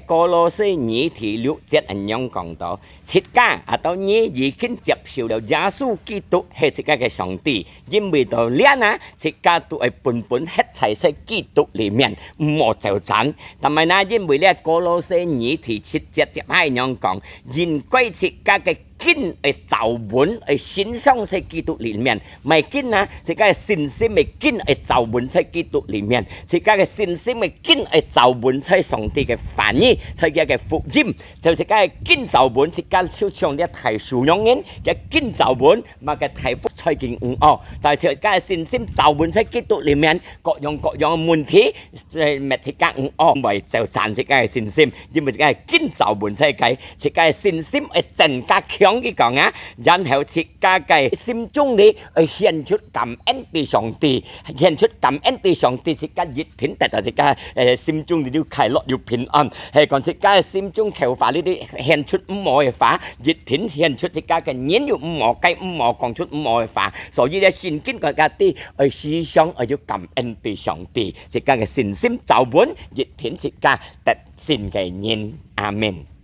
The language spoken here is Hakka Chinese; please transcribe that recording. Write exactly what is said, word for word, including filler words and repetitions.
歌羅西二第六節恁樣講到：自家啊，到你已經接受了耶穌基督係自家个上帝，因為到這啊，自家都愛本本歇在在基督裡面，毋好走散。但係呢，因為這歌羅西二第七節接下恁樣講，應該自家个根愛走穩，愛生長在基督裡面。 毋係根啊，自家个信心个根愛走穩在基督裡面，自家个信心个根愛走穩在上帝个話語，在佢个福音。就自家个根走穩，自家就像這大樹樣人，佢根走穩，麼个大風吹佢毋哦。但係自家个信心走穩在基督裡面，各樣各樣个問題，這滅自家毋哦，毋會走散自家个信心，因為自家个根走穩在佢，自家个信心會增加強。佢講啊，然後自 家个心中裡愛顯出感恩對上帝，顯出感恩對上帝，自家一定得到自家，呃，心中裡有快樂有平安。係講自家个心中口話裡底顯出毋好个話，一定顯出自家个人有毋好，該毋好講出毋好个話。所以呢，聖經講自家愛時常愛有感恩對上帝，自家个信心走穩，一定自家得勝个人。阿們。